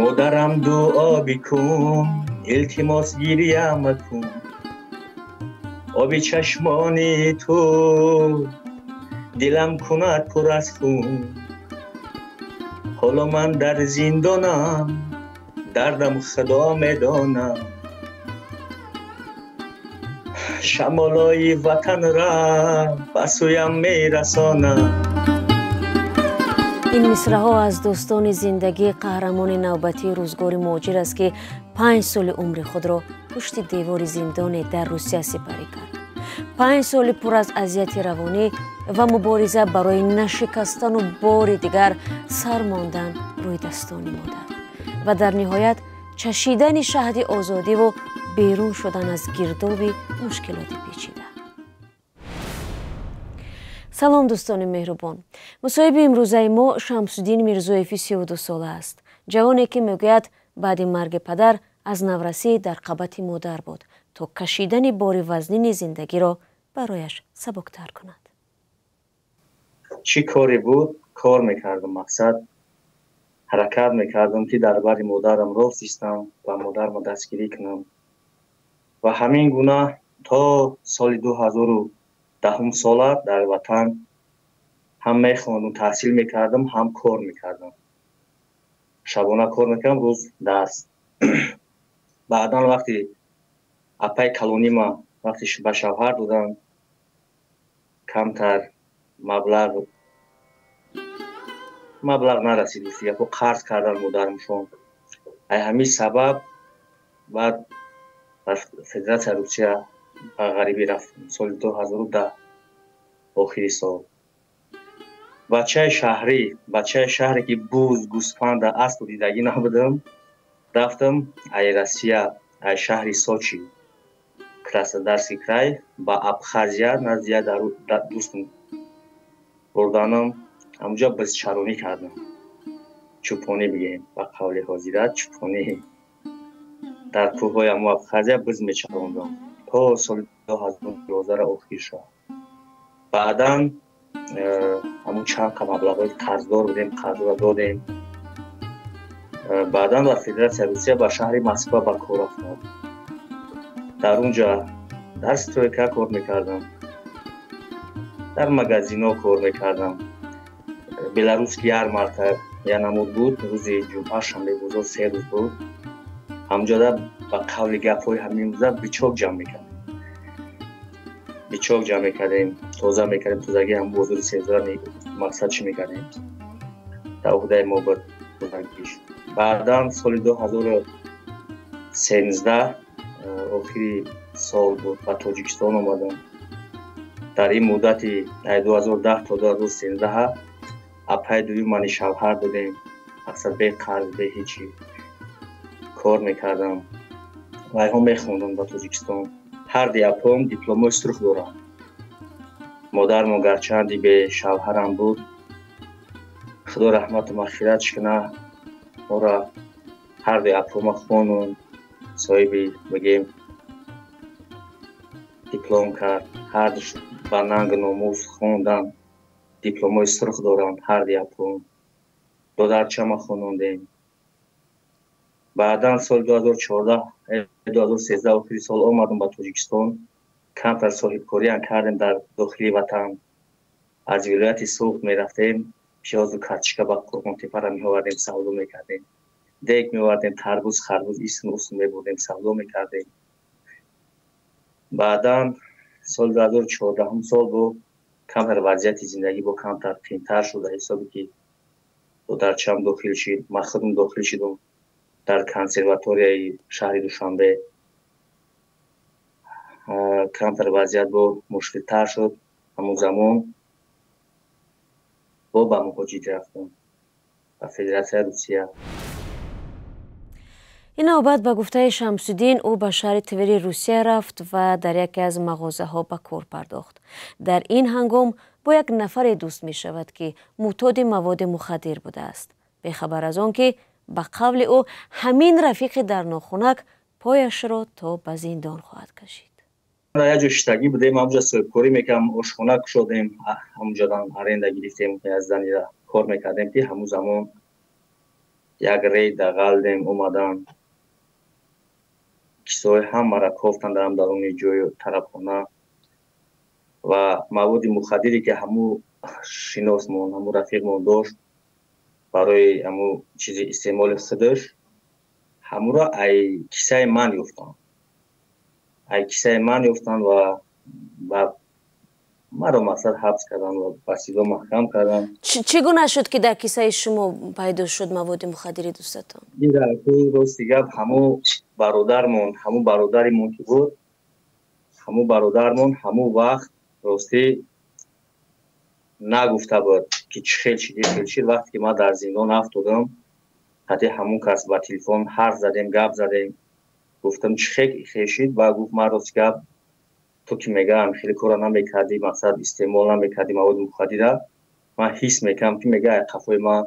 Модарам, дуо бикун, илтимос, гиря макун. Оби чашмони ту дилам кунад пур аз хун. Ҳоло ман дар зиндонам, дардам Худо медонам. Шамолои ватанра ба сӯям мерасонам. Ин мисраҳо аз достони зиндагии қаҳрамони навбатии рӯзгори муҳоҷир аст, ки 5 соли умри худро пушти девори зиндоне дар Русия сипарӣ кард. 5 соли пур аз азияти равонӣ ва мубориза барои нашикастану бори дигар сар мондан рӯи дастони модар ва дар ниҳоят чашидани шаҳди озодиву берун шудан аз гирдоби мушкилоти печида. Салом, дӯстони меҳрубон! Мусоҳиби имрӯзаи мо Шамсуддин Мирзоеви 32 сола аст, ҷавоне, ки мегӯяд, баъди марги падар аз наврасӣ дар қабати модар буд, то кашидани бори вазнини зиндагиро барояш сабуктар кунад. Чӣ коре буд, кор мекардам. Мақсад, ҳаракат мекардам, ки дар бари модарам рост истам ва модарро дастгирӣ кунам. Ва ҳамин гуна то соли 2010 сола дар ватан ҳам мехондум, таҳсил мекардам, ҳам кор мекардам. Шабона кор мекардам, рӯз дарс. Баъдан вақте апаи калонима вақте ба шавҳар додам, камтар маблағ нарасид, гуфти гапо, қарз кардан модарамшон. Ай ҳамин сабаб баъд ба Федератсияи Русия ба ғарибӣ рафтам соли 2010, охири сол. Бачаи шаҳрӣ, бачаи шаҳре, ки буз, гӯспанда, аспу дидагӣ набудам, рафтам ай Россия, ай шаҳри Сочи, Краснодарский край, ба Абхазия, назди як дӯстам бурданам. Ҳамунҷо бизчаронӣ кардам, чӯпонӣ бигем, ба қавли ҳозира чӯпонӣ. Дар кӯҳҳои ҳамо Абхазия биз мечарондам то соли 2011 охир шуд. Баъдан ҳамун чанд қа маблағҳои қарздор будем, қарзро додем. Баъдан ба Федератсияи Русия, ба шаҳри Москва ба кор рафтам. Дар он ҷо дар стройка кор мекардам, дар магазинҳо кор мекардам. Белорусский ярмарка я намуд буд, рӯзи ҷумъа, шанбе, бозор 3 рӯз буд. Ҳамҷода, ба қавли гапҳои ҳамин рӯза, бычок ҷамъ мекардем, бычок ҷамъ мекардем, тоза мекардем. Тозагӣ ҳам бозори сезора, мақсад, чӣ мекардем, дар уҳдаи мо буд тозагиш. Баъдан соли 2013, охири сол буд, ба Тоҷикистон омадам. Дар ин муддати 2010 то 2013 апаи дуюм мани шавҳар додем. Мақсад, бе қарз, бе ҳечи кор мекардам. Вайҳо мехонданд ба Тоҷикистон. Ҳарди апом дипломҳои сурх доранд. Модармо гарчанди бешавҳарам буд, Худо раҳмату мағфиратш куна, моро, ҳарди апома, хонун, соҳиби, бигем, диплом кард. Ҳардуш ба нангу номус хонданд, дипломҳои сурх доранд ҳарди апом. Додарчама хонондем. Баъдан соли 2014, 2013, охири сол омадам ба Тоҷикистон. Камтар соҳибкориам кардем дар дохили ватан. Аз вилояти Суғд мерафтем, пиёзу картошка ба Қурғонтеппара меовардем, савдо мекардем. Дег меовардем, тарбуз, харбуз, исм усм мебурдем, савдо мекардем. Баъдан соли 2014 сол бо камтар вазъияти зиндагӣ бо камтар қиинтар шуда, ҳисобе ки додарчам дохил шид, ман худам дохил шидум дар консерваторияи шаҳри Душанбе. Камтар вазъият бо мушкилтар шуд. Ҳамон замон бо ба муҳоҷират рафтам ба Федератсияи Русия. Ин навбат, ба гуфтаи Шамсуддин, ӯ ба шаҳри Твери Русия рафт ва дар яке аз мағозаҳо ба кор пардохт. Дар ин ҳангом бо як нафаре дӯст мешавад, ки мӯътоди маводи мухаддир будааст, бехабар аз он ки, ба қавли ӯ, ҳамин рафиқи дар нохунак пояшро то ба зиндон хоҳад кашид. Як ҷо шиштагӣ будем, ҳамҷа соҳибкорӣ мекардам, ошхона кушодем, ҳамунҷодан аренда гирифтем, аз занира кор мекардем, ки ҳамун замон Як рейд ғалдем, омадан, кисои ҳамаро кофтанд дар даруни ҷои тарабхона ва маводи мухаддире, ки ҳамун шиносмон, ҳамун рафиқмон дошт барои ҳамун чизи истеъмоли худаш, ҳамуро ай кисаи ман ёфтанд, ай кисаи ман ёфтанд ва ба маро мақсад ҳабс карданд ва ба СИЗО маҳкам карданд. Чӣ гуна шуд, ки дар кисаи шумо пайдо шуд маводи мухаддири дӯстатон? Рости гап, ҳамун бародармон, ҳамун бародаримон ки буд, ҳамун бародармон ҳамун вақт ростӣ нагуфта буд, ки чӣ хел шид, хел шид. Вақте ки ман дар зиндон афтодам, ҳатти ҳамун кас ба телефон ҳарф задем, гап задем, гуфтам, чӣ хел хел шид? Ба гуфт, ман рости гап, ту ки мегаам хеле корро намекардӣ, мақсад истеъмол намекардӣ маводи мухаддира, ман ҳис мекардам, ки мега қафои ман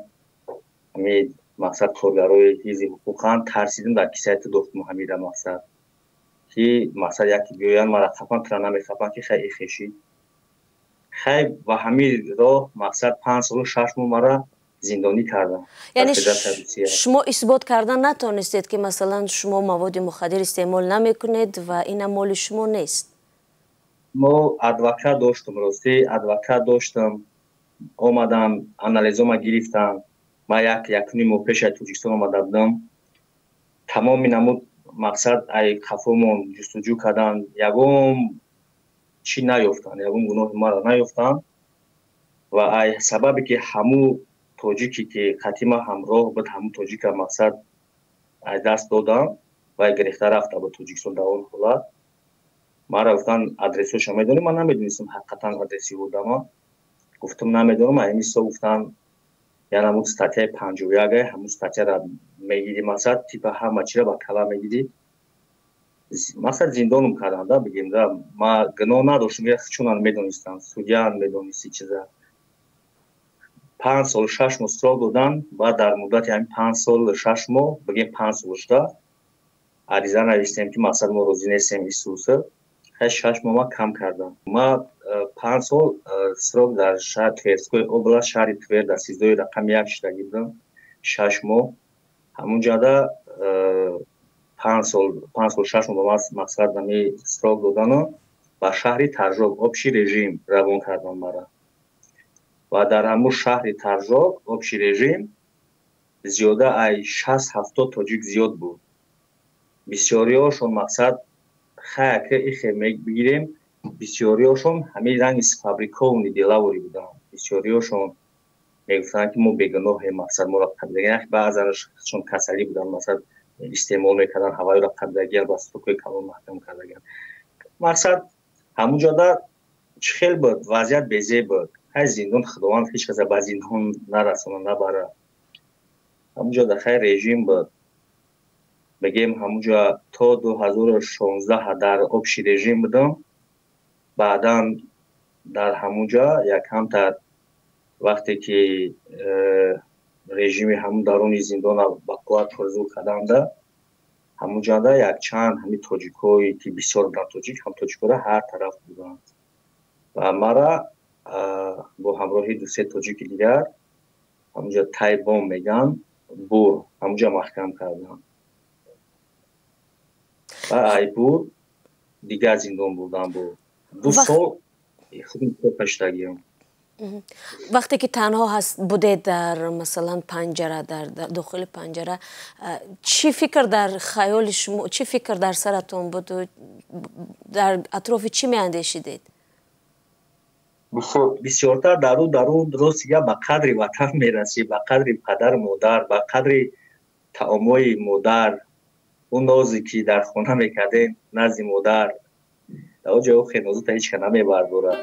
ҳамин мақсад коргарои ҳифзи ҳуқуқанд, тарсидим, дар кисаи ту доштум ҳамира, мақсад ки мақсад яке биёянд, мара қафан, тура намехапанд, ки хай хешид. Хай, ба ҳамин роҳ мақсад 5 солу 6 моҳ мара зиндонӣ кардам. Яъне шумо исбот кардан натонистед, ки масалан шумо маводи мухаддир истеъмол намекунед ва ина моли шумо нест? Мо адвокат доштум, ростӣ адвокат доштам, омадам, анализома гирифтам. Ман як якуним моҳ пеш аз Тоҷикистон омада будам. Тамоми намуд мақсад ай қафомон ҷустуҷӯ карданд, ягон чӣ наёфтанд, ягон гуноҳи маро наёфтанд. Ва ай сабабе ки ҳамун тоҷике ки қатима ҳамроҳ буд, ҳамун тоҷика мақсад аз даст додам, вай гирифта рафта ба Тоҷикистон. Дар он ҳолат маро гуфтанд, адресҳоша медонӣ? Ман намедонистам ҳақиқатан адреси одама. Гуфтам, намедонам. Ҳамин ҳисоб гуфтанд, я намуд статьяи 51, ҳамун статьяра мегирӣ, мақсад типа ҳама чиро ба кала мегирӣ. Мақсад зиндонум кардам да, бигем да, ма гуноҳ надоштам, чунан медонистам, судьян медонисти чиза. 5 солу 6 моҳ срок додан. Баъд дар муддати ҳамин 5 солу 6 моҳ, бигем 5 сол шуда, ариза навистем, ки мақсад мо розӣ нестем исуса. Хай, 6 моҳ ма кам кардам. Ма 5 сол срок дар шаҳр Тверской област, шаҳри Твер, дар СИЗОи рақами як шидагӣ будам 6 моҳ. Ҳамун ҷада 5 сол, 5 сол 6 моҳ ба мақсад ами срок додану ба шаҳри Торжок, общий режим равон кардам мара. Ва дар ҳамун шаҳри Торжок, общий режим, зиёда ай 60-70 тоҷик зиёд буд. Бисёриҳошон мақсад хаяке ихе мебигирем, бисёриҳошон ҳамин ранги сфабрикованный делаворӣ буданд. Бисёриҳошон мегуфтанд, ки мо бегуноҳем, мақсад моро қабидагиан. Баъзанашон касалӣ буданд, мақсад истеъмол мекарданд, ҳавайро қабидагиан, ба срокҳои калон маҳкам кардагиан. Мақсад ҳамун ҷода чӣ хел буд, вазъият безеб буд. Ҳай, зиндон, Худованд ҳеҷ каса ба зиндон нарасона, набара. Ҳамун ҷода хай режим буд, бигем, ҳамунҷо то 2016 дар общий режим будам. Баъдан дар ҳамунҷо якамтар вақте ки режими ҳамун даруни зиндона ба қувват пурзур карданда, ҳамунҷода якчанд ҳамин тоҷикое ки бисёр буданд, тоҷик ҳам тоҷикора ҳар тараф буданд, ва мара бо ҳамроҳи дусе тоҷики дигар ҳамунҷо тайбом меган бур, ҳамунҷо маҳкам карданд ва ай бур дигар зиндон бурдан. Бур 2 сол худм каштагиам. Вақте ки танҳо ҳаст будед дар масалан панҷара, дар дохили панҷара, чӣ фикр дар хаёли шумо, чӣ фикр дар саратон буду дар атрофи чӣ меандешидед? Бисёртар дару рости гап, ба қадри ватан мерасӣ, ба қадри падару модар, ба қадри таомҳои модар, он нозе ки дар хона мекардем назди модар. Дар оҷа охе нозута ҳеҷ ка намебардорад.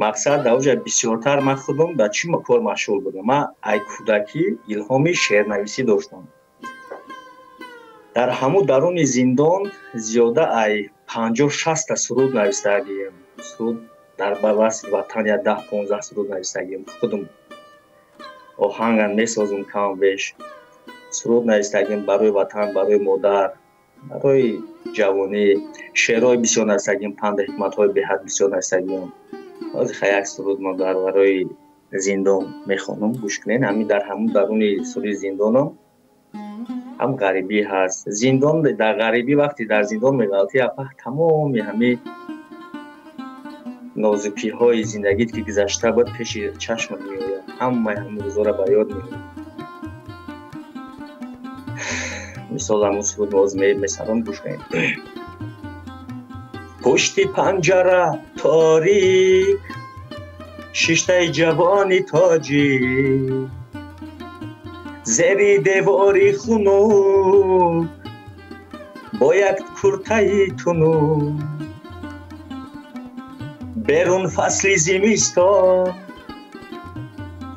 Мақсад дар оҷа бисёртар ман худам дар чӣ кор машғул будам? Ман ай кӯдакӣ илҳоми шеърнависӣ доштам. Дар ҳамун даруни зиндон зиёда ай 50-60-та суруд навистагием. Суруд дар васфи ватан я 10-15 суруд навистагием. Худам оҳангам месозум, каму беш суруд навистагием барои ватан, барои модар, барои ҷавонӣ. Шеърҳои бисёр навистагием, панду ҳикматҳои беҳад бисёр навистагием. Ҳозир ха як суруд мо дар барои Зиндон мехонам, гӯш кунед. Ҳамин дар ҳамун даруни суруди зиндонам ҳам ғарибӣ ҳаст. Зиндон дар ғарибӣ, вақте дар зиндон меғалтӣ, апа, тамоми ҳамин нозукиҳои зиндагит, ки гузашта буд, пеши чашмат меояд. Ҳамаи ҳамун рӯзҳоро ба ёд меорад. Мисол, ҳамун суруд боз месарам, гӯш кунед. Пушти панҷара торик шиштаи ҷавони тоҷик, зери девори хунук бо як куртаи тунук, берун фасли зимистон,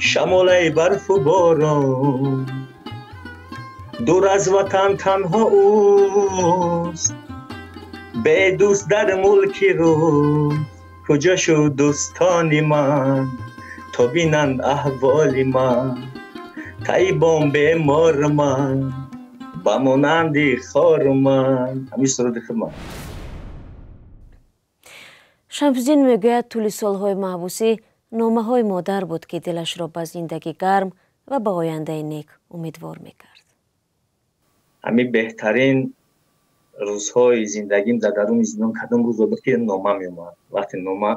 шамолаи барфу борон, дур аз ватан танҳо ӯст, бедӯст дар мулки рӯз. Куҷо шуд дӯстони ман, то бинанд аҳволи ман? Таибон бемор ман, ба монанди хору ман. Ҳамин суруди худман. Шамсиддин мегӯяд, тӯли солҳои маҳбусӣ номаҳои модар буд, ки дилашро ба зиндагӣ гарм ва ба ояндаи нек умедвор мекард. Ҳамин беҳтарин рӯзҳои зиндагим дар даруни зиндон кадом рӯзо буд, ки нома меомад. Вақте нома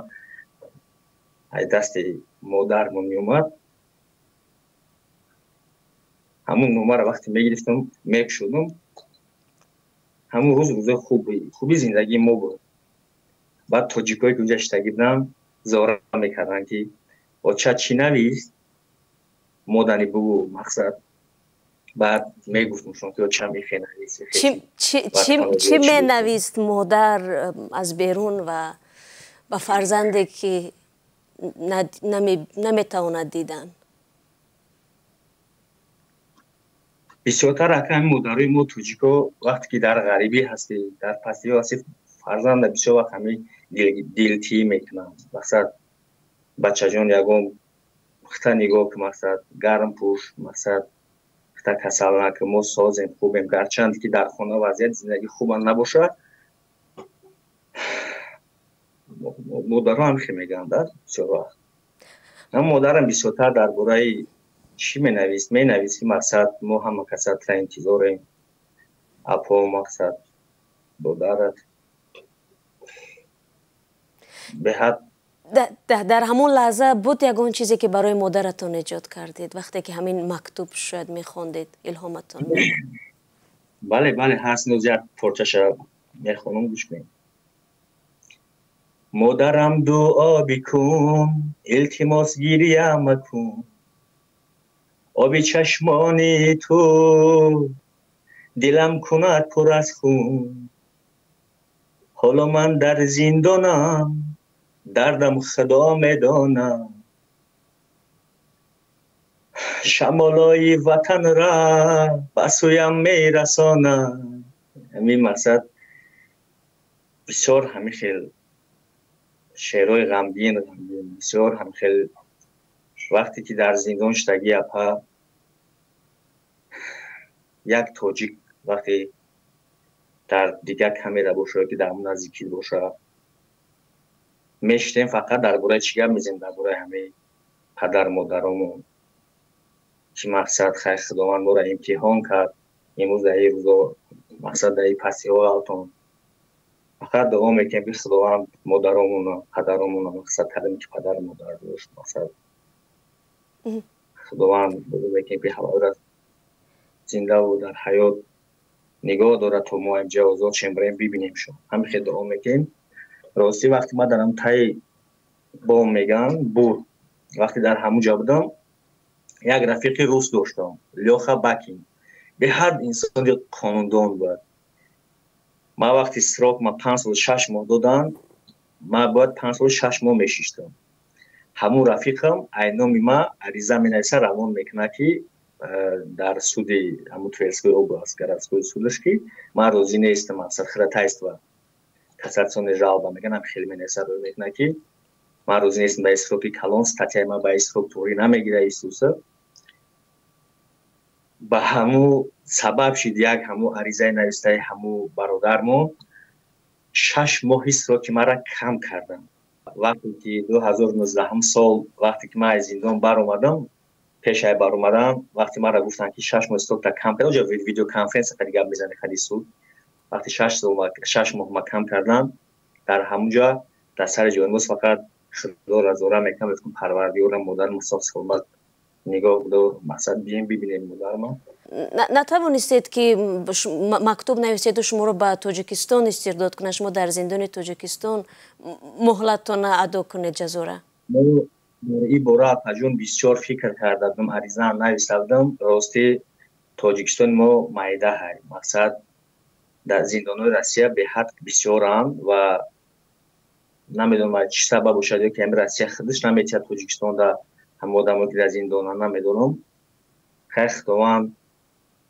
аз дасти модармон меомад, ҳамун номаро вақте мегирифтам, мекушодам, ҳамун рӯз рӯзои хуби зиндагии мо буд. Баъд тоҷикое, ки унҷа шиштагӣ буданд, зора мекарданд, ки оча чӣ навист, модани бугӯ, мақсад. Баъд мегуфтам, ки оча мехе навист. Чӣ менавист модар аз берун ва ба фарзанде, ки наметавонад дидан? Бисёртар ака, ҳамин модарои мо тоҷико, вақте ки дар ғарибӣ ҳастӣ, дар пастиҳо ҳастӣ, фарзанда бисёр вақт ҳамин дилтӣ мекунанд. Мақсад, бачаҷон, ягон хита нигоҳ ки, мақсад, гарм пӯш, мақсад, хита касал накун, мо созем, хубем. Гарчанд ки дар хона вазъияти зиндагӣ хубам набошад, модаро ҳам хе мегӯянд бисёр вақт. Аммо модарам бисёртар дар бораи чӣ менавист? Менавист, ки мақсад, мо ҳама каса тра интизорем, апо, мақсад, додарат беҳад. Дар ҳамон лаҳза буд ягон чизе, ки барои модаратон эҷод кардед, вақте ки ҳамин мактуб шояд мехондед, илҳоматон? Бале, бале, ҳаст. Ноз як порчаша мехонам, гӯш кунед. Модарам, дуо бикун, илтимос, гиря макун, оби чашмони ту дилам кунад пур аз хун. Ҳоло ман дар зиндонам, дардам худо медонам, шамолои ватанра ба сӯям мерасонам. Ҳамин, мақсад, бисёр ҳамин хел шеърҳои ғамгин, ғамгин, бисёр ҳам хел. Вақте ки дар зиндон шудагӣ, апа, як тоҷик вақте дар дигар камера боша, ки дар ҳамон наздикӣ боша, мешитем, фақат дар бораи чӣ гап мезанем? Дар бораи ҳамаи падару модаромон, ки мақсад, хай, Худованд моро имтиҳон кард, имрӯз дар ин рӯзо, мақсад, дар ин пастиҳо алтон. Фақат дуо мекунем, ки Худованд модаромона, падаромона, мақсад, кадоме ки падару модар дошт, мақсад, Худованд дуо мекунем, ки ҳамаро зиндаву дар ҳаёт нигоҳ дорад, то мо инҷа озод шем, бирем бибинемшон. Ҳамин хел дуо мекунем. Ростӣ, вақте ман дар таи бом мегӯям бур, вақте дар ҳамун ҷо будам, як рафиқи рус доштам, Лёха Бакин, беҳад инсони қонундон буд. Ман вақти срок ма 5 соли 6 моҳ доданд, ман бояд 5 соли 6 моҳ мешиштам. Ҳамун рафиқам айноми ма ариза менависа, равон мекунад, ки дар суди ҳамун Тверской область, городской судаш, ки ман розӣ нестам, мақсад, ходатайство, кассационная жалоба мегӯям, хеле менависа, рӯй мекунад, ки ман розӣ нестам ба сроки калон, статьяи ман ба срок туғрӣ намегирад. Исуса ба ҳамун сабаб шид, як ҳамун аризаи навистаи ҳамун бародармон 6 моҳи сроки маро кам карданд. Вақте ки 2019 сол, вақте ки ман аз зиндон баромадам, пешай баромадам, вақте маро гуфтанд, ки 6 моҳ срок та кам кардам, оҷа видеоконференсия хади гап мезани хади суд. Вақте 6 моҳ ма кам кардам, дар ҳамунҷа дар сари ҷойнамоз фақат худоро зора мекардам, мегуфтам Парвардигорам, модарам соғ саломат нигоҳ дор, мақсад бием бибинем модарама. Натавонистед ки мактуб нависеду шуморо ба Тоҷикистон истирдод кунад? Шумо дар зиндони Тоҷикистон муҳлаттона адо кунед ҷазора? Дар ин бора, апаҷон, бисёр фикр карда будам, аризаам нависта будам. Рости, Тоҷикистони мо майда ҳай, мақсад дар зиндонҳои Россия беҳад бисёранд ва намедонам чӣ сабаб бошад, ё ки ҳами Россия худаш наметиҳад Тоҷикистонда ҳама одамое ки дар зиндонанд, намедонам. Хайр, Худованд,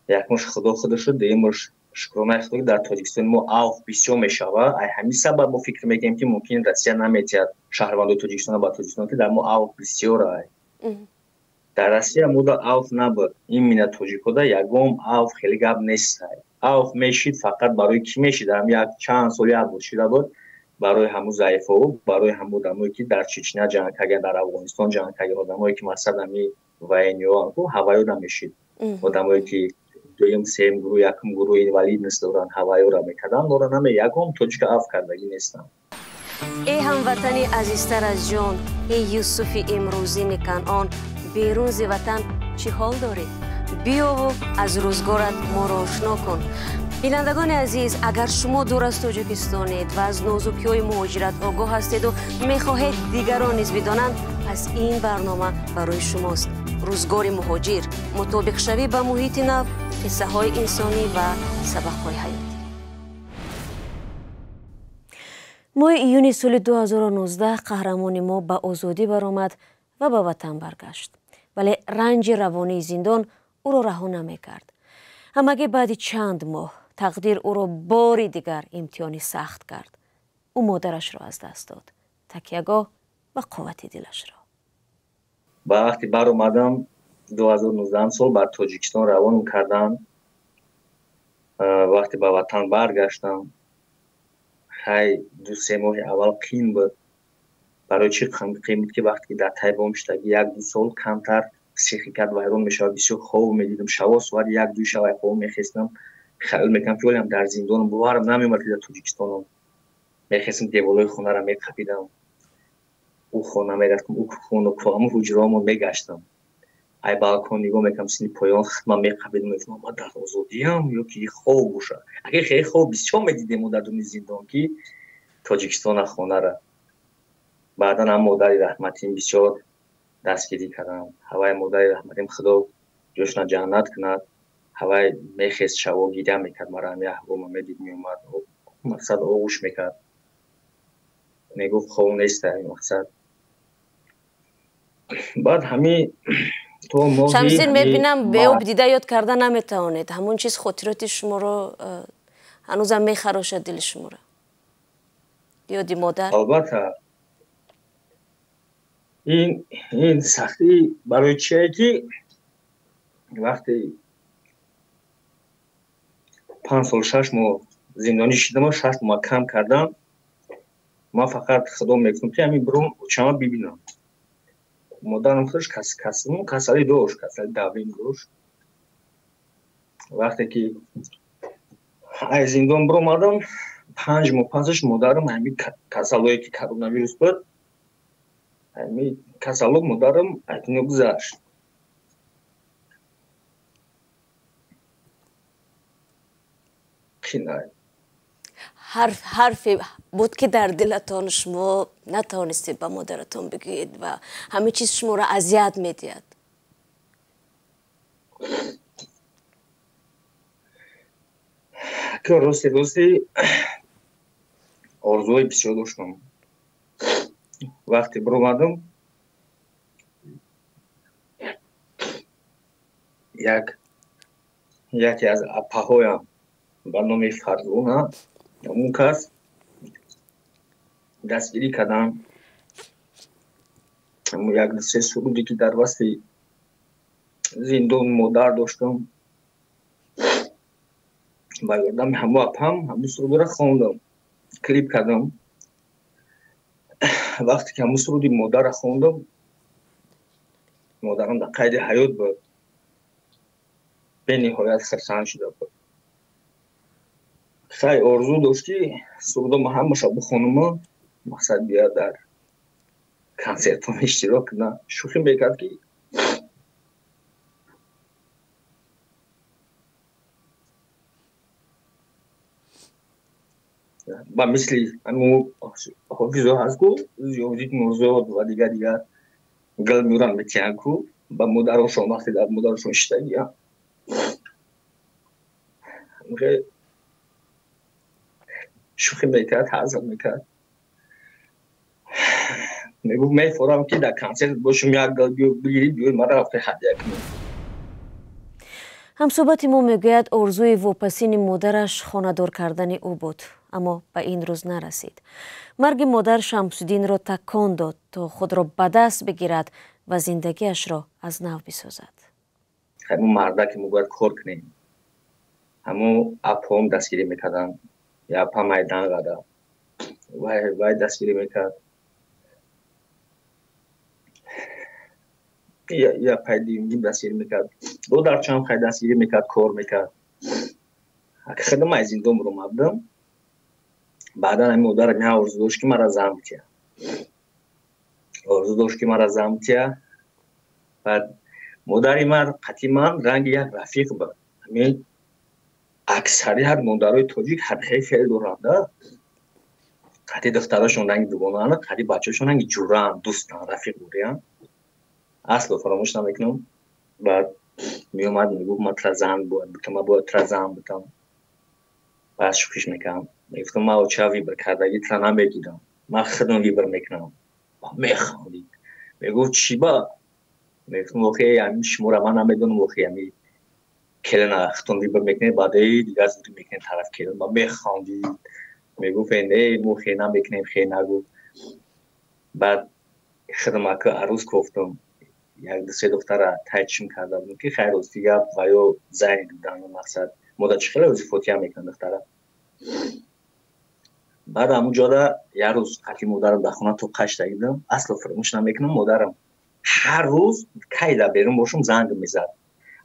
якмуш Худо худашу, дуюмуш шукронаи Худо, ки дар Тоҷикистони мо авф бисёр мешавад. Ай ҳамин сабаб мо фикр мекунем, ки мумкин Россия наметиҳад шаҳрвандои Тоҷикистона ба Тоҷикистон, ки дар мо авф бисёр ай. Дар Россия мода авф набуд, именно тоҷикода ягон авф хеле гап нест. Авф мешид фақат барои кӣ мешид? Ҳам як чанд сол як бор шида буд барои ҳамун заифову барои ҳамун одамое ки дар Чечня ҷанг карданд, дар Афғонистон ҷанг карданд, одамое ки мақсад ҳами военный ҳо ҳаваё намешид, одамое ки дуюм, сеюм гурӯҳ, якум гурӯҳ инвалидность доранд, ҳаваёра мекарданд, мора наме, ягон тоҷика афв кардагӣ нестанд. Эй ҳамватани азизтар аз ҷон, эй Юсуфи имрӯзини Канъон, берун зи ватан чӣ ҳол дорӣ? Биёву аз рӯзгорат моро ошно кун. Бинандагони азиз, агар шумо дур аз Тоҷикистонед ва аз нозукиҳои муҳоҷират огоҳ ҳастеду мехоҳед дигарон низ бидонанд, пас ин барнома барои шумост. Рӯзгори муҳоҷир, мутобиқшавӣ ба муҳити нав, қиссаҳои инсонӣ ва сабақҳои ҳаётӣ. Моҳи июни соли 2019 қаҳрамони мо ба озодӣ баромад ва ба ватан баргашт, вале ранҷи равонии зиндон ӯро раҳо намекард. Ҳамагӣ баъди чанд моҳ тақдир ӯро бори дигар имтиҳони сахт кард. Ӯ модарашро аз даст дод, такягоҳ ва қуввати дилашро. Ба вақте баромадам 2019 сол, ба Тоҷикистон равонам кардам. Вақте ба ватан баргаштам, хай, 2-3 моҳи аввал қин буд. Барои чӣ қин буд? Ки вақте ки дар тайбом шудаги 1-2 сол, камтар психикат вайрон мешавад. Бисёр хоб медидам, шаво соати 1-2 шава хоб мехестам, хаёл мекардам, ки олиам дар зиндонам, боварам намеомад, ки дар Тоҷикистонам. Мехестам, деволҳои хонаро меқапидам, ӯ хона мерафтам, ӯ хону ҳамун ҳуҷраҳомон мегаштам, ай балкон нигоҳ мекардам, сини поён хидмат меқапидам, мегуфтам, ман дар озодиям ё ки хоб бошад? Агар хеле хоб бисёр медидем мо дар дуни зиндон, ки Тоҷикистона, хонара. Баъдан ҳам модари раҳматим бисёр дастгирӣ кардам. Ҳавай модари раҳматим, Худо ҷошона ҷаннат кунад, ҳавай мехест, шаво гиря мекард, мара ҳами аҳвома медид, меомад, мақсад оғӯш мекард, мегуфт, хоб неста, мақсад. Баъд ҳами то моҳи Шамсиддин, мебинам, беоб дида ёд карда наметавонед. Ҳамон чиз хотироти шуморо ҳанӯзам мехарошад, дили шуморо, ёди модар. Албатта, ин сахтӣ барои чие, ки вақте 5 сол 6 моҳ зиндонӣ шидам, 6 моҳ кам кардам, ман фақат Худо мегуфтам, ки ҳамин биром очама бибинам. Модарам худаш касалӣ дошт, касали давление дошт. Вақте ки аз зиндон биромадам, 5 моҳ пасаш модарам ҳамин касалое ки коронавирус буд, ҳамин касало модарам аз дунё гузашт. Қинай. Ҳарфе буд, ки дар дилатон шумо натавонистед ба модаратон бигӯед ва ҳама чиз шуморо азият медиҳад? Ки рости, орзуҳои бисёр доштам. Вақте биромадам, яке аз апаҳоям ба номи Фарзона, он кас дастгирӣ кардам. Як се суруде, ки дар васти зиндон модар доштам, ба ёрдами ҳамо апам ҳамин сурудро хондам, клип кардам. Вақте ки ҳамун суруди модарро хондам, модарам дар қайди ҳаёт буд, бениҳоят хурсанд шуда буд. Хай орзу дошт, ки сурудома ҳамаша бихонуму мақсад биёяд дар консертҳо иштирок кунад. Шӯхӣ мекард, ки ба мисли ҳофизо ҳаст ку, Зиёвиддин Нурзод ва дигар дигар, гул меёранд метиҳанд ку ба модарошон, вақте дар модарошон шиштагиям, шӯхӣ мекард, ҳазл мекард. Мегуфт, мефорам, ки дар консерт бошум, як гул бигирӣ, биёй мара рафта ҳадя кунӣ. Ҳамсӯҳбати мо мегӯяд, орзуи вопасини модараш хонадор кардани ӯ буд, аммо ба ин рӯз нарасид. Марги модар Шамсуддинро такон дод, то худро ба даст бигирад ва зиндагиашро аз нав бисозад. Ҳамун мардаке мо бояд кор кунем. Ҳамун апҳом дастгирӣ мекарданд, апа майдан қада вай дастгирӣ мекард, я пайдиюмгим дастгирӣ мекард, додарчам хай дастгирӣ мекард, кор мекард. Худам аз зиндон баромадам. Баъдан ҳамин модарам я орзу дошт, ки мара зан бития, орзу дошт, ки мара зан бития. Баъд модари ман қатъи ман ранги як рафиқ буд. Ҳамин аксарият модарои тоҷик ҳамхел феъл доранд, қатъи духтарошон ранги дугонаанд, қатъи бачаҳошон ранги ҷуранд, дӯстанд, рафиқ буриянд. Асло фаромӯш намекунам, баъд меомад, мегуфт, ман тра зан бояд бутам, ман бояд тра зан бутам. Баъд шӯхиш мекардам, мегуфтам, ман оча выбор кардагӣ тра намегирам, ман худам выбор мекунам. Механдид, мегуфт, чӣ ба? Мегуфтам, охе, ҳамин шуморо ман намедонам, охе, ҳами келина худтон выбор мекунед, баъдаи дигар зуди мекунед тараф келин. Ба механдид, мегуфт, не, мо хе намекунем, хе нагӯ. Баъд худам ака арӯз кофтам, як ду се духтара тайчим карда будем, ки хайр, рости гап, ва ё зайни дидан мақсад мода чӣ хеле ози фотиҳа мекунад духтара. Баъд ҳамун ҷода як рӯз қатъи модарам дар хона то қашта дидам. Асло фаромӯш намекунам, модарам ҳар рӯз кай дар берун бошум, занг мезад,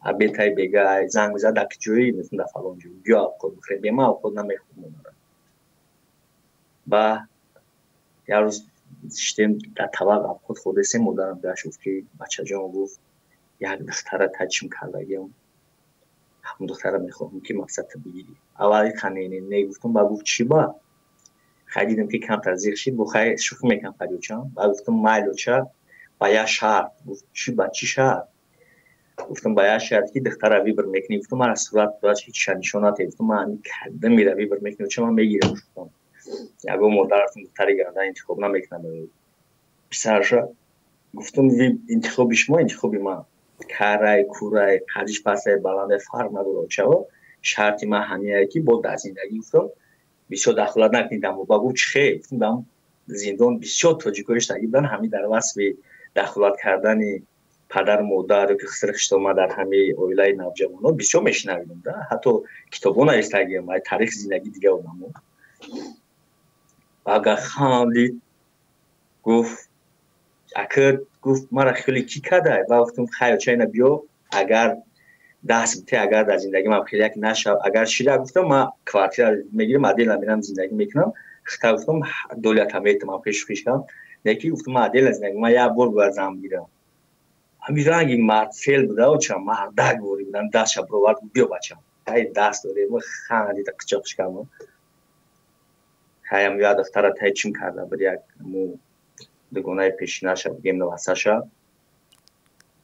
абетай бегай занг мезад, дар ҷои, мегуфтам, дар фалон ҷой, биё авқот бихӯрем. Бема авқот намехӯрд модарам. Ба як рӯз шиштем, дар табақ авқот хӯрдесем, модарам гашт, гуфт, ки бачаҷон, гуфт, як духтара тачим кардагиам, ҳамун духтара мехоҳам, ки мақсадта бигирӣ. Аввали қане не гуфтам. Ба гуфт, чӣ ба? Хай дидам, ки камтар зиқ шид, бо хай шӯхӣ мекунам, фарёчам. Ба гуфтам, майли, оча, ба як шарт. Гуфт, чӣ ба, чӣ шарт? Гуфтам, ба як шарт, ки духтара выбор мекунӣ. Гуфтам, мара сурат ҳеч нишон натед. Гуфтам, ман кадамира выбор мекунӣ, оча, ман мегирам. Гуфтам, ягон модаратон духтари ганда интихоб намекунад писараша. Гуфтам, интихоби шумо интихоби ман, карай, курай, қадиш пастай, баландай, фарқ надорад, очао. Шарти ман ҳамиае, ки бо дар зиндагӣ, гуфтам, бисёр дахолат накунӣ. Ба гуфт, чӣ хел? Гуфтам, дар зиндон бисёр тоҷикои иштагӣ буданд, ҳамин дар васфи дахолат кардани падару модар ёки хисри хиштома дар ҳамаи оилаи навҷавонҳо бисёр мешунавидам да, ҳатто китобҳо навистагиам ай таърихи зиндагии дигар одамо. Агар хандид, гуфт, ака, гуфт, мара хеле кӣ кардай? Ба гуфтам, хай, оча, ина биё, агар даст бите, агар дар зиндагӣ ман хеле як нашав, агар шида, гуфтам, ман квартира мегирам, отдельно мерам зиндагӣ мекунам. Хита, гуфтам, долята метам, ман пеш шӯхиш кардам, лекин гуфтам, ман отдельно зиндагӣ, ман як бор бояд зан бигирам. Ҳамин ранги мардфел буда, оча, мардак ворӣ будам. Дастша бировард, биё, бачам, ҳай даст дорем. Хандида қичоқиш кардам. Хаям як духтара тайчим карда буд, як му дугонаи пешинаша бигем, навасаша.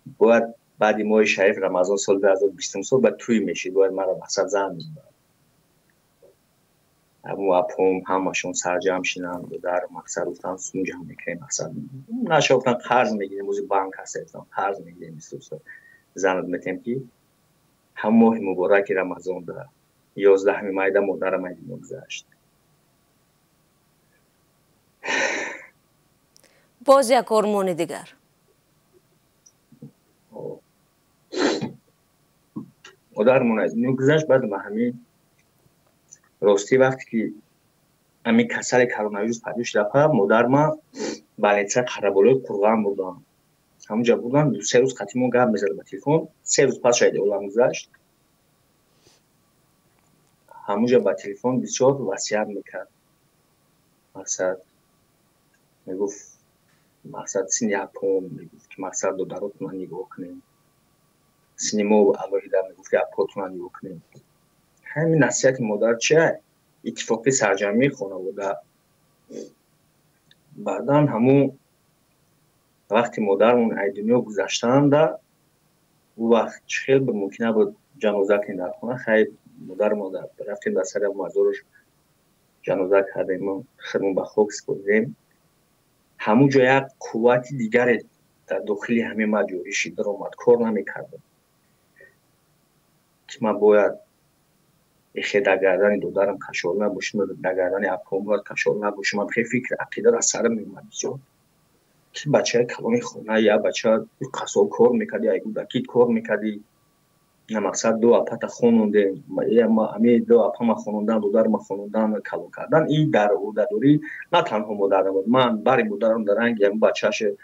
Бояд баъди моҳи шариф Рамазон соли 2020 сол бояд тӯй мешид, бояд мара мақсад зан мебурд. Ҳамун апом ҳамашон сарҷамъ шинанд, дар мақсад гуфтан, сум ҷамъ мекунем, мақсад наша, гуфтан, қарз мегирем, ози банк ҳаста, гуфтан, қарз мегирем, занат метем, ки ҳам моҳи мубораки Рамазон да 11-уми майда модарам аз дунё гузашт. Боз як ормони дигар. Модармон аз дунё гузашт. Баъд ма ҳамин ростӣ, вақте ки Ҳамин касали коронавирус пайдо шуда па модарма больница Қараболои Қурған бурдам. Ҳамунҷа бурдам, 2-3 рӯз қатъи мо гап мезад ба телефон. 3 рӯз пас шояд олам гузашт. Ҳамунҷа ба телефон бисёр васият мекард. Мақсад мегуфт, мақсад сини апом, мегуфт ки мақсад додаротона нигоҳ кунем. Сини мо алоҳида мегуфт ки апотона нигоҳ кунем. Ҳамин насиҳати модар чия? Иттифоқи сарҷамъии хонавода. Баъдан ҳамун вақти модармон ай дунё гузаштаанда, ӯ вақт чӣ хел мумкин набуд ҷаноза кунем дар хона. Хайр, модармон рафтем дар сари мазораш ҷаноза кардем, худмон ба хок супоридем. Ҳамун ҷо як қуввати дигаре дар дохили ҳамин ма ҷорӣ шид, даромад, кор намекардам. Ки ман бояд эхе дар гардани додарам кашол набошам, дар гардани апом бояд кашол набошам. Ман хеле фикр ақида дар сарам меомад бисёр. Ки бачаи калони хона, я бача қасол кор мекарди, ай кӯдакӣ кор мекарди. На мақсад ду апата хонондем, ами ду апама хонондан, додарма хонондан, калон кардан. И дар ӯҳдадорӣ на танҳо модарам буд. Ман бари модарам дар ранги ҳамин бачааше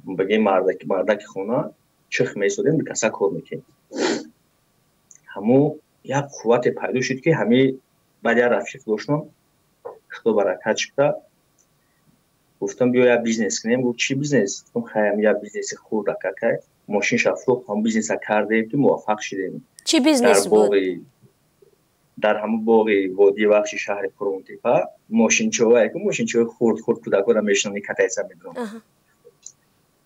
бигем мардаки хона чих месодем, бикаса кор мекунем. Ҳамун як қуввате пайдо шуд, ки ҳами баъд як рафиқ доштам, худо баракат шуда, гуфтам биё як бизнес кунем. Гуфт чӣ бизнес? Гуфтам хай ҳами як бизнеси хурд акакай. Мошинша фурӯхт, ҳам бизнеса кардем, ки муваффақ шудем. Чӣ бизнес буд? Дар ҳамун боғи водии Вахши шаҳри Қурғонтепа мошинчаҳое ки мошинчаҳои хурд хурд кӯдакҳоро мешинонӣ, катайса медонам.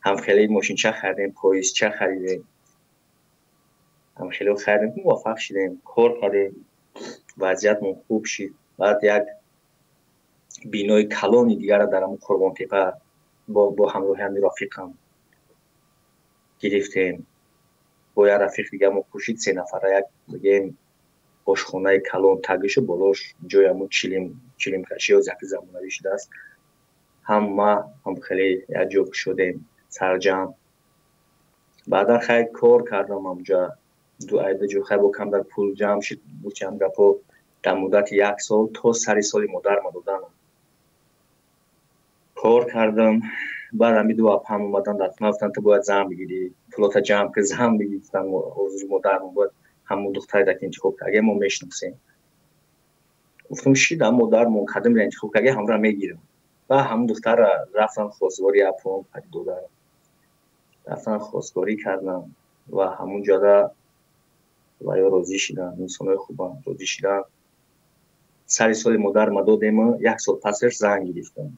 Ҳам хеле мошинча харидем, поездча харидем. Ҳам хеле харидем, ки муваффақ шудем, кор кардем, вазъиятмон хуб шид. Баъд як бинои калони дигарро дар ҳамун Қурғонтепа бо ҳамроҳи ҳамин рафиқам гирифтем. Бо як рафиқ дига мо кӯшид, 3 нафара як бигем ошхонаи калон, тагишу болош ҷои ҳамун чилимкашӣ ё заки замонавӣ шудааст. Ҳама ҳам хеле як ҷо шудем сарҷамъ. Баъдан хай кор кардам ҳамҷа ду айда ҷо, хай бо камтар пул ҷамъ шуд, бучам гапо дар муддати 1 сол то сари соли модарма доданам кор кардам. Баъд ҳами ду апам омадан дар хона, гуфтанд ту бояд зан бигирӣ, пулота ҷамъ ки зан бигирӣ. Гуфтанд орзуи модармон бояд ҳамун духтаре ки интихоб карда мо мешиносем. Гуфтам шидам модармон кадомро интихоб карда ҳамро мегирам. Баъд ҳамун духтарро рафтан хостгорӣ апом пади додарам, рафтан хостгорӣ кардам ва ҳамун ҷода ва ё розӣ шиданд, инсонои хубанд, розӣ шиданд. Сари соли модарма додем, 1 сол пасаш зан гирифтам.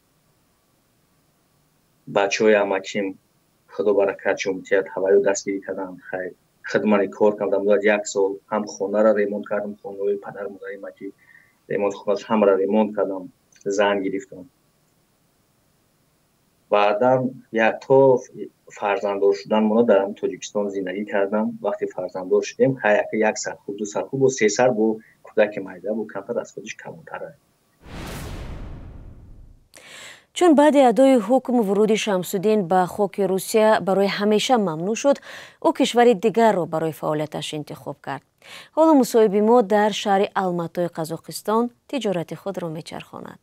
Бачаҳои амаким худо баракат ҷумтият ҳавайё дастгирӣ карданд. Хайр, хидмани кор кардам муддат 1 сол, ҳам хонаро ремонт кардам, хонаҳои падару модари маки ремонт, хона ҳамаро ремонт кардам, зан гирифтам. Баъдан як то фарзанддор шудан мона дар ҳамин Тоҷикистон зиндагӣ кардам. Вақте фарзанддор шудем, хай яка 1 сар хуб, 2 сар хуб, бо 3 сар бо кӯдаки майда бо камтар аз худиш калонтар. Чун баъди адои ҳукм вуруди Шамсуддин ба хоки Русия барои ҳамеша мамнӯъ шуд, ӯ кишвари дигарро барои фаъолияташ интихоб кард. Ҳоло мусоҳиби мо дар шаҳри Алматои Қазоқистон тиҷорати худро мечархонад.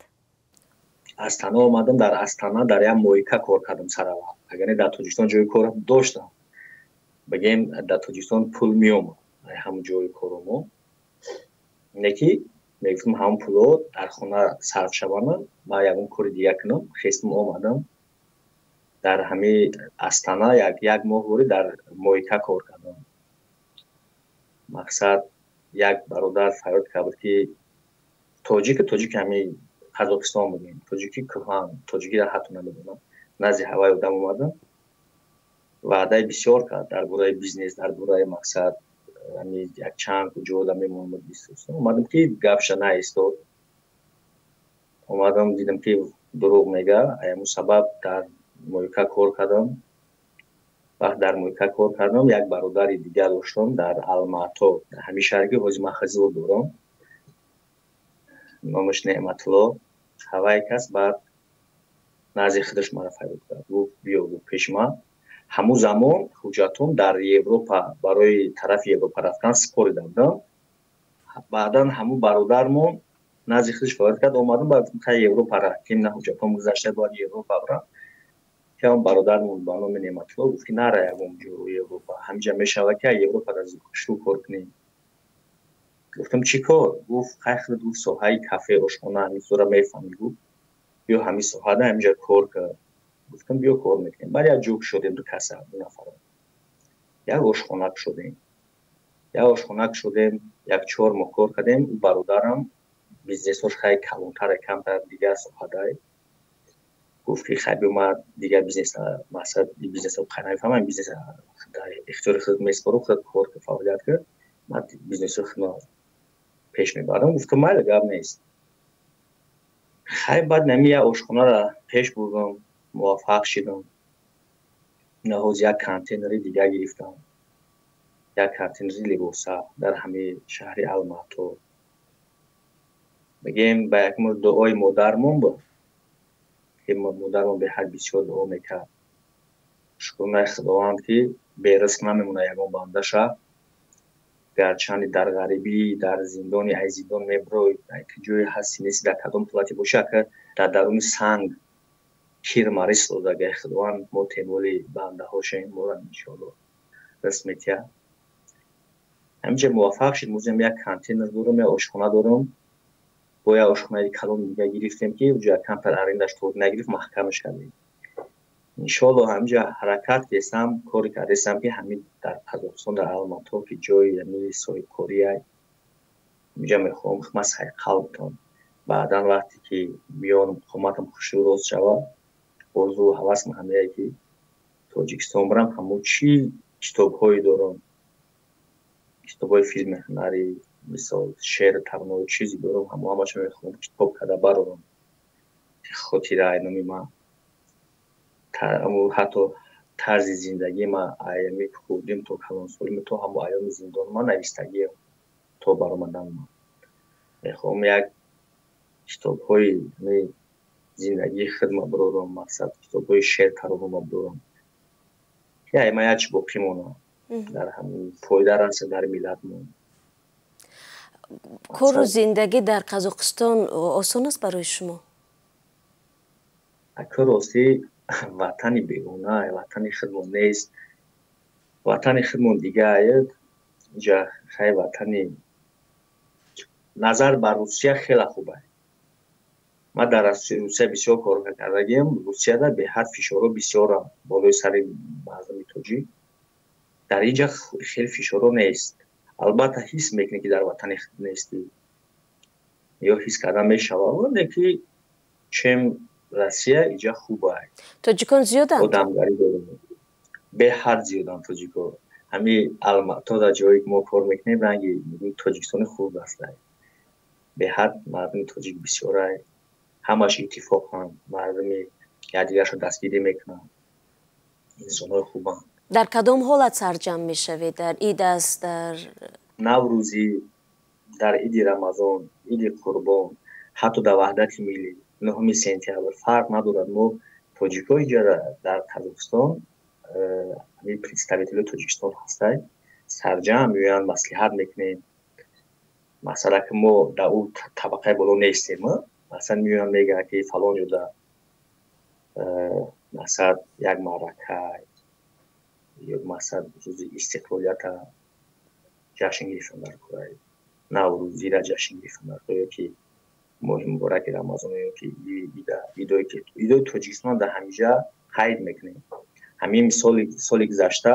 Астана омадам, дар Астана дар як мойка кор кардам сараввал. Агар не дар Тоҷикистон ҷои кор доштам, бигем дар Тоҷикистон пул меомад ҳамун ҷои коромо. Не ки мегуфтам ҳамун пуло дар хона сарф шаванд, ман ягон кори дига кунам. Хестам омадам дар ҳамин Астана як моҳ бори дар мойка кор кардам. Мақсад як бародар фарёд кард буд ки тоҷики ҳамин Қазоқистон будем, тоҷики кӯҳан, тоҷикиро ҳатто намедонам. Назди ҳаваи одам омадам, ваъдаи бисёр кард дар бораи бизнес, дар бораи мақсад ҳамин якчанд ҷода мемонад. Омадам ки гапша наистод. Омадам дидам ки дурӯғ мега. Ҳамун сабаб дар мойка кор кардам. Вақт дар мойка кор кардам, як бародари дигар доштам дар Алмато, дар ҳамин шаҳре ки ҳозир ман хазило дорам, номаш Неъматулло. Ҳавай кас баъд назди худаш маро фарёд кард, гуфт биё, гуфт пеши ман. Ҳамун замон ҳуҷҷатон дар Европа барои тарафи Европа рафтан супорида будам. Баъдан ҳамун бародармон Назди худаш фаъолият кард. Омадам, баъд гуфтам, хай, Европа рафтем, на ҳуҷҷатҳом гузашта, бояд Европа бирам. Ки он бародармон ба номи Неъматулло гуфт, ки нара ягон ҷо Европа, ҳамиҷа мешавад, ки Европа шурӯъ кор кунӣ. Гуфтам, чӣ кор? Гуфт, хай, худат, гуфт, соҳаи кафе, ошхона, ҳамин чизора мефаҳмӣ, гуфт, биё ҳамин соҳада, ҳамиҷа кор кард. Гуфтам, биё, кор мекунем. Баъд як ҷо шудем, ду каса, ду нафара, як ошхона кушодем. Як ошхона кушодем, як 4 моҳ кор кардем. Ӯ бародарам бизнесош хай калонтаре, камтар дигар соҳадай. Гуфт, ки хай, биё, ман дигар бизнес, мақсад, бизнеса хай намефаҳмам, бизнес дар ихтиёри худ меспорам, худ кор, фаъолият кард, ман бизнеси худро пеш мебарам. Гуфтам, майли, гап нест. Хай, баъд нами як ошхонаро пеш бурдам, муваффақ шидам. Наҳоз як контейнери дигар гирифтам, як контейнери либоса дар ҳамаи шаҳри Алмато. Мегӯем, ба як мор дуои модармон буд, ки модармон беҳад бисёр дуо мекард. Шукрнаи Худованд, ки беризқ намемонад ягон бандаша. Гарчанде дар ғарибӣ, дар зиндони, ай зиндон мебурой, ҷое ҳасти, нести, дар кадом ҳолате бошӣ, ака, дар даруни санг кирма ризқ додагай Худованд. Мо темоли бандаҳошем, моро иншоалло ризқ метиҳад. Ҳаминҷа муваффақ шид. Мӯзем як контейнер дорам, як ошхона дорам. Бо як ошхонаи калони дига гирифтем, ки уҷа камтар арендаш торт нагирифт, маҳкамаш кардем. Иншоалло, ҳаминҷа ҳаракат кардестам, коре кардестам, ки ҳамин дар Қазоқистон, дар Алмато, ки ҷои ҳамин соҳибкория, инҷа мехоҳам ман сайқал бутам. Баъдан вақте ки биёнам, қоматам хушрӯ рост шавад, орзу ҳавасам ҳамяе, ки Тоҷикистон бирам. Ҳамун чӣ китобҳое дорам, китобҳои филми ҳунарӣ, мисол, шеър, таронаҳо, чизе дорам, ҳамо ҳамаша мехоҳам китоб карда барорам, хотираи номи ман, ҳатто тарзи зиндагии ман, айёми хурдим то калонсолим, то ҳамо айёми зиндони ман навистагиам то баромаданам. Мехоҳам як китобҳои зиндагии худма бирорам, мақсад, китобҳои шеър, таронама бирорам, ки ай ман як чи боқӣ монад, дар ҳамин фоида раса дар миллатмон. Кору зиндагӣ дар Қазоқистон осон аст барои шумо? Ака, ростӣ, ватани бегона, ватани худмон нест, ватани худмон дигар. Инҷа хай, ватани назар ба Русия хеле хуб аст. Ман дар Русия бисёр кор кардагиам. Русияда беҳад фишорҳо бисёрам болои сари мардуми тоҷик. Дар инҷа хеле фишорҳо нест. Албатта, ҳис мекунӣ, ки дар ватани худ нестӣ, ё ҳис карда мешавад, вале ки чем Россия иҷа хуб аст. Тоҷикон зиёданд? Одамгарӣ дорем, беҳад зиёданд тоҷико. Ҳами Алмато, дар ҷое ки мо кор мекунем, ранги Тоҷикистони хурд аст. Беҳад мардуми тоҷик бисёрай, ҳамаш иттифоқанд, мардуми якдигаршо дастгирӣ мекунанд, инсонҳои хубанд. Дар кадом ҳолат сарҷамъ мешавед? Дар ид аст, дар Наврӯзӣ, дар иди Рамазон, иди Қурбон, ҳатто дар Ваҳдати миллӣ, 9 сентябр, фарқ надорад. Мо тоҷикҳо иҷа дар Қазоқистон, ҳамин представителҳои Тоҷикистон ҳастай, сарҷамъ меоянд, маслиҳат мекунем. Масалан, ки мо дар ӯ табақаи боло нестем, масалан, меоянд, мегӯянд, ки фалон ҷода, масалан, як маърака ё, масалан, рӯзи истиқлолията ҷашн гирифтан дар кора, Наврӯзира ҷашн гирифтан дар кора, ё ки моҳи мубораки Рамазон, ё ки идое ки идои Тоҷикистон дар ҳамиҷа қайд мекунем. Ҳамин мисоли соли гузашта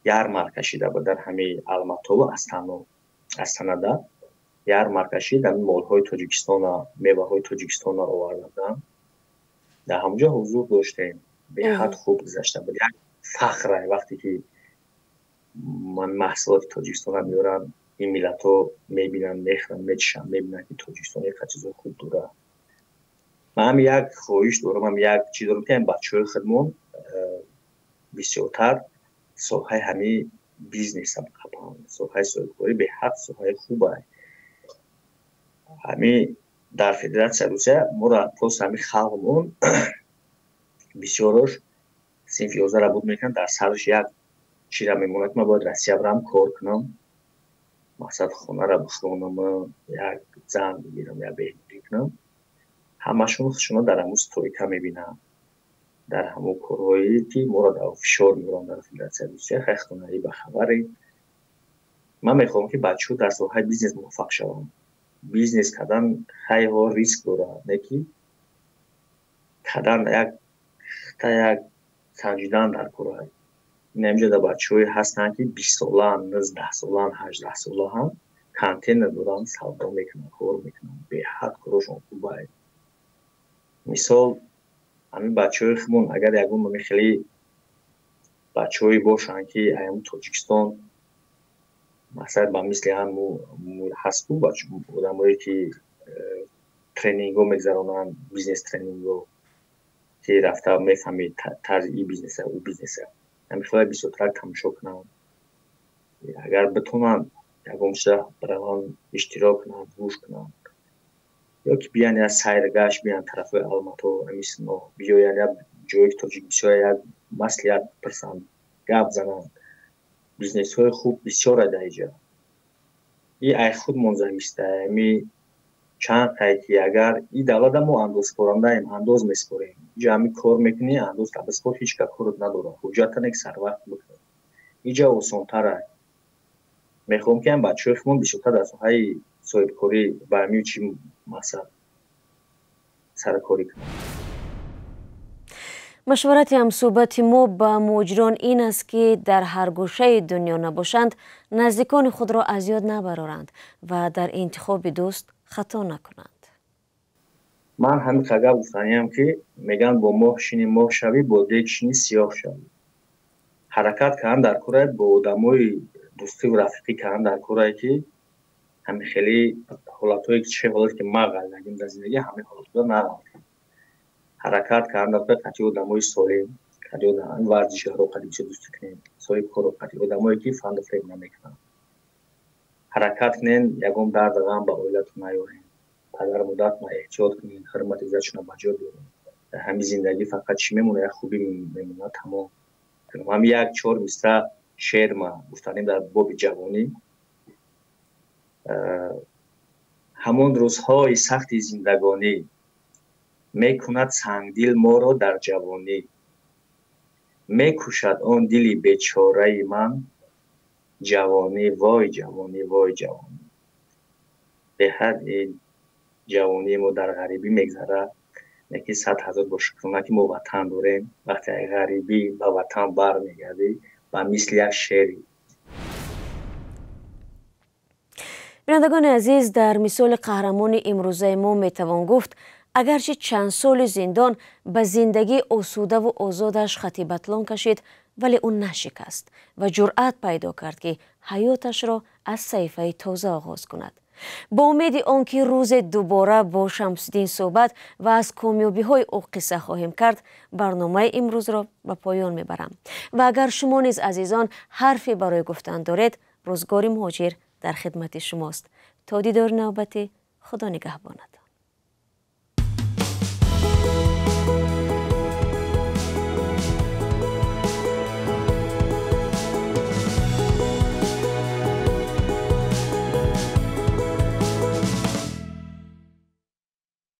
ярмарка шида буд дар ҳамаи Алматову Астано, Астанада ярмарка шид. Ҳамин молҳои Тоҷикистона, меваҳои Тоҷикистонро оварда буданд, дар ҳамонҷо ҳузур доштем. Беҳад хуб гузашта буд. Як фахре, вақте ки ман маҳсулоти Тоҷикистонро меорам, ин миллатҳо мебинанд, мехӯранд, мечишанд, мебинанд, ки Тоҷикистон як чизои хуб дорад. Ман ҳам як хоҳиш дорам, ҳам як чиз дорам, ки бачаҳои худмон бисёртар соҳаи ҳамин бизнеса қапанд. Соҳаи соҳибкорӣ беҳад соҳаи хубае. Ҳамин дар Федератсияи Русия моро просто ҳамин халқмон бисёрош синфи 11-ра буд мекунанд, дар сараш як чира мемонад, ки ман бояд Россия бирам, кор кунам, мақсад, хонара бихонам, як Зан бигирам я беҳбудӣ кунам. Ҳамашон худшонро дар ҳамун стройка мебинанд, дар ҳамун корҳое ки моро дар фишор меоранд дар Федератсияи Русия. Хай, ба хабаре, ман мехоҳам, ки бачаҳо дар соҳаи бизнес муваффақ шаванд. Бизнес кардан хайҳо риск дорад, не ки кардан як та як санҷидан дар кора. Ин ҳаминҷода бачаҳое ҳастанд, ки 20 солаанд, 19 солаанд, 18 солаанд, контейнер доранд, савдо мекунанд, кор мекунанд, беҳад корошон хубае. Мисол, ҳамин бачаҳои худмон, агар ягон хеле бачаҳое бошанд, ки аями Тоҷикистон, масалан, ба мисли ҳам ҳастку одамое, ки тренингҳо мегузаронанд, бизнес тренингҳо, ки рафта мефаҳмӣ тарзи и бизнеса, ӯ бизнеса, ҳамин хеле бисёртарак тамошо кунанд. Агар битонанд, ягон чиза бираванд, иштирок кунанд, гӯш кунанд, ё ки биян як сайргашт, биян тарафҳои Алмато, амисно биёянд, як ҷое ки тоҷик бисёр, як маслиҳат пурсанд, гап зананд. Бизнесҳои хуб бисёре дар иҷа. И ай худмон зависит ами чанд қай ки агар и давлата мо андозспорандаем, андоз меспорем. Иҷа ҳами кор мекунӣ, андоз табиспор, ҳеҷ ка корот надорад, ҳуҷҷатане ки сарвақт бикун. Иҷа осонтара. Мехоҳам, ки ҳам бачаҳои худмон бисёртар дар соҳаи соҳибкорӣ ба ҳамин чи мақсад саркорӣ кунанд. Машварати ҳамсӯҳбати мо ба муҳоҷирон ин аст, ки дар ҳар гӯшаи дунё набошанд, наздикони худро аз ёд набароранд ва дар интихоби дӯст хато накунанд. Ман ҳамин қагап гуфтаниям, ки мегӯянд: бо моҳ шинӣ, моҳ шавӣ, бо дег шинӣ, сиёҳ шавӣ. Ҳаракат кардан дар корае, бо одамои дӯстиву рафиқӣ кардан дар корае, ки ҳамин хеле ҳолатҳое, чӣ ҳолате ки ма ғаллагим дар зиндагӣ, ҳамин ҳолатҳода нағалтем. Ҳаракат кардан дар кора, қати одамои солим, қати варзишгаро қати бисёр дӯстӣ кунем, соҳибкоро, қати одамое, ки фанду фиреб намекунанд. Ҳаракат кунен, ягон дарду ғам ба оилатон наёрен, падару модаратонро эҳтиёт кунен, ҳурмати иззатшонро ба ҷо биёрен. Дар ҳамин зиндагӣ фақат чӣ мемонад? Як хубӣ мемонад, тамом. Ҳами як чор мисра шеър ма гуфтанем дар боби ҷавонӣ. Ҳамон рӯзҳои сахти зиндагонӣ мекунад сангдил моро дар ҷавонӣ, мекушад он дили бечораи ман. Ҷавонӣ, вой ҷавонӣ, вой ҷавонӣ. Беҳад ин ҷавонии мо дар ғарибӣ мегзарад, лекин сад ҳазор бо шукрона, ки мо ватан дорем. Вақте ғарибӣ ба ватан бармегардӣ, ба мисли як шери. Бинандагони азиз, дар мисоли қаҳрамони имрӯзаи мо метавон гуфт, агарчи чанд соли зиндон ба зиндагии осудаву озодаш хати батлон кашид, вале ӯ нашикаст ва ҷуръат пайдо кард, ки ҳаёташро аз саҳифаи тоза оғоз кунад. Бо умеди он ки рӯзе дубора бо Шамсиддин суҳбат ва аз комёбиҳои ӯ қисса хоҳем кард, барномаи имрӯзро ба поён мебарам. Ва агар шумо низ, азизон, ҳарфе барои гуфтан доред, Рӯзгори муҳоҷир дар хидмати шумост. То дидори навбатӣ, Худо нигаҳбонатон.